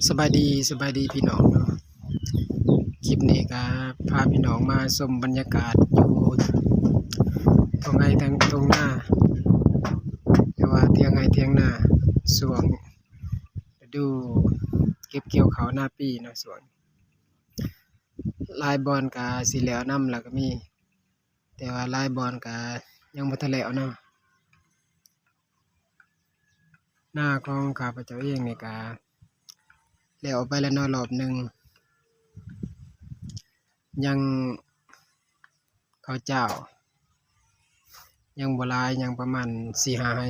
ສະບາຍດີ, ສະບາຍດີພີ່ນ້ອງເນາະ. ຄລິບນີ້ກໍພາພີ່ນ້ອງມາຊົມບັນຍາກາດຢູ່ທົ່ງໄຮ່ທົ່ງ ທົ່ງນາ ຫຼືວ່າຖຽງໄຮ່ຖຽງນາ ຊ່ວງລະດູເກັບກ່ຽວເຂົ້ານາປີເນາະ. ຊ່ວງ ຫຼາຍບ່ອນກໍຊິແລ້ວນຳແລ້ວກໍມີ, ແຕ່ວ່າຫຼາຍບ່ອນກໍຍັງບໍ່ທັນແລ້ວເນາະ. ນາຂອງຂ້າພະເຈົ້າເອງນີ້ກະແລ້ວໄປແລ້ວເນາະ ລອບໜຶ່ງ, ຍັງເຂົ້າຈ້າວຍັງບໍ່ຫຼາຍ, ຍັງປະມານສີ່ຫ້າໄຮ່.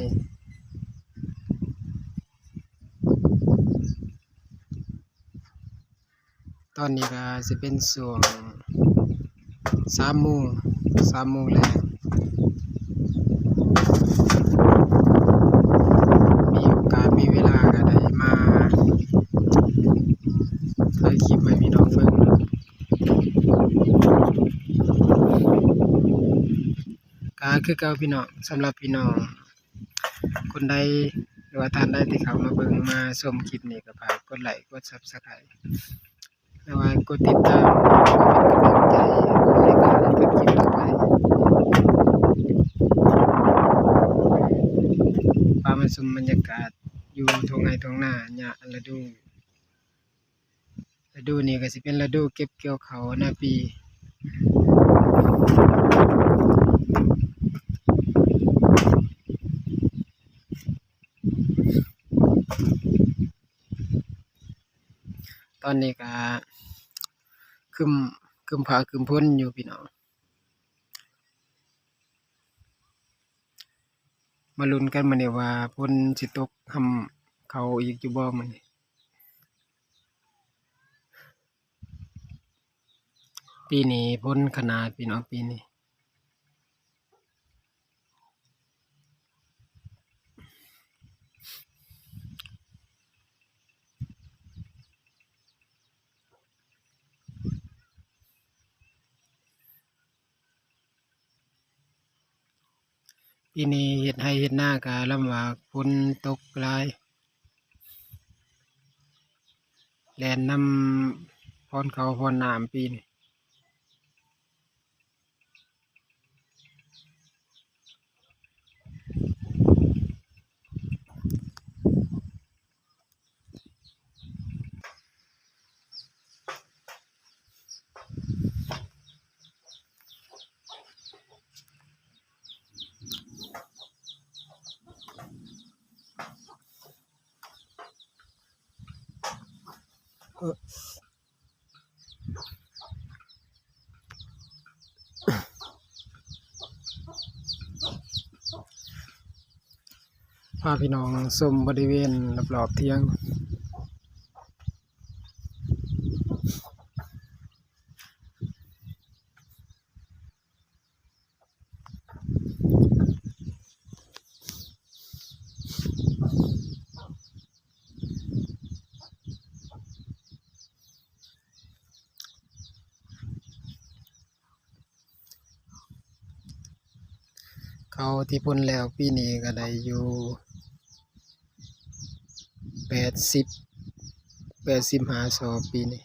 ຕອນນີ້ກໍຊິເປັນຊ່ວງສາມໂມງ, ສາມໂມງແລງ. ມີໂອກາດມີເວລາກໍໄດ້ມາຖ່າຍຄລິບໃຫ້ພີ່ນ້ອງເບິ່ງ. ກໍຄືເກົ່າພີ່ນ້ອງ, ສຳລັບພີ່ນ້ອງ ຄົນໃດ ຫຼືວ່າທ່ານໃດທີ່ເຂົ້າມາເບິ່ງມາຊົມຄລິບນີ້ ກໍຝາກກົດໄລ້ກົດ Subscribe ຫຼືວ່າກົດຕິດຕາມ ເພື່ອເປັນກຳລັງໃຈໃນການເຮັດຄລິບຕໍ່ໄປ. ພາມາຊົມບັນຍາກາດຢູ່ທົ່ງໄຮ່ທົ່ງນາຍາມລະດູ ລະດູນີ້ກໍຊິເປັນລະດູເກັບກ່ຽວເຂົ້ານາປີ. ຕອນນີ້ກໍຄຶ້ມ ຄຶ້ມຟ້າຄຶ້ມຝົນຢູ່ພີ່ນ້ອງ. ມາລຸ້ນກັນມື້ນີ້ວ່າຝົນຊິຕົກຮ່ຳເຂົ້າອີກຢູ່ບໍ່ມື້ນີ້. ປີນີ້ຝົນຂະໜາດພີ່ນ້ອງ, ປີນີ້. ປີນີ້ເຮັດໄຮ່ເຮັດນາກະລຳບາກ, ຝົນຕົກຫຼາຍ, ແລ່ນນຳພອນເຂົ້າພອນນ້ຳປີນີ້. ພາພີ່ນ້ອງຊົມບໍລິເວນລອບໆຖຽງ. ເຂົ້າທີ່ພົ້ນແລ້ວປີນີ້ກໍໄດ້ຢູ່ແປດສິບ ແປດສິບຫ້າຊອກປີນີ້.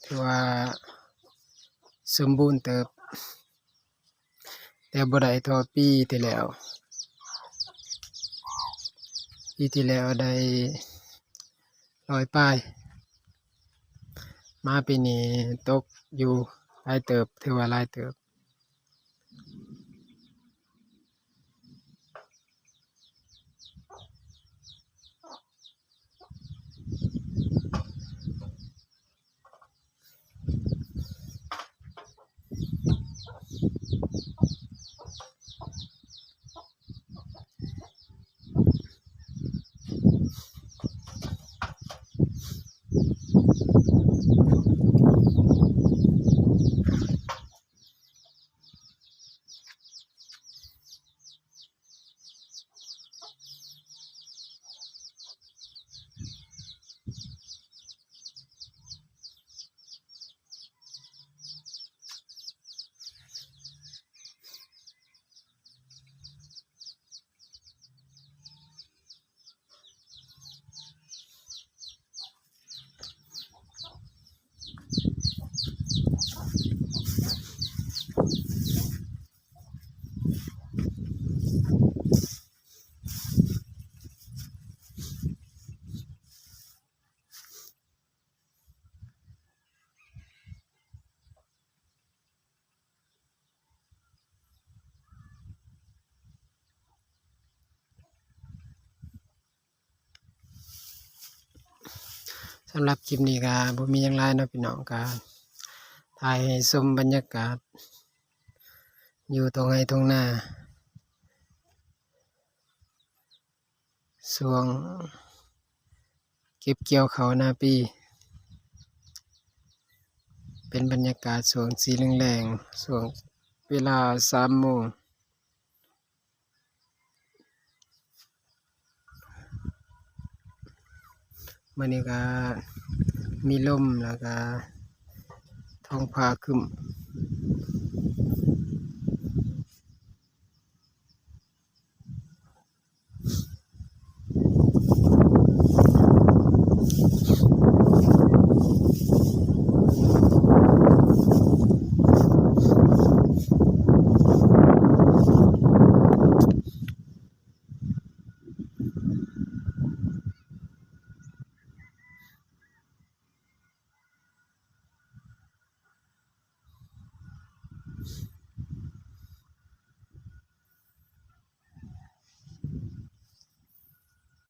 ຖືວ່າສົມບູນເຕີບ, ແຕ່ບໍ່ໄດ້ເທົ່າປີທີ່ແລ້ວ. ປີທີ່ແລ້ວໄດ້ຮ້ອຍປາຍ, ມາປີນີ້ຕົກຢູ່ຫຼາຍເຕີບ, ຖືວ່າຫຼາຍເຕີບ. ເ ສຳລັບຄລິບນີ້ກໍບໍ່ມີຫຍັງຫຼາຍເນາະພີ່ນ້ອງ ກໍຖ່າຍໃຫ້ຊົມບັນຍາກາດຢູ່ທົ່ງໄຮ່ທົ່ງນາ ຊ່ວງເກັບກ່ຽວເຂົ້ານາປີ ເປັນບັນຍາກາດຊ່ວງສີ່ແລງໆ ຊ່ວງເວລາສາມໂມງ. ມື້ນີ້ກໍມີລົມ ແລ້ວກໍທ້ອງຟ້າຄຶ້ມ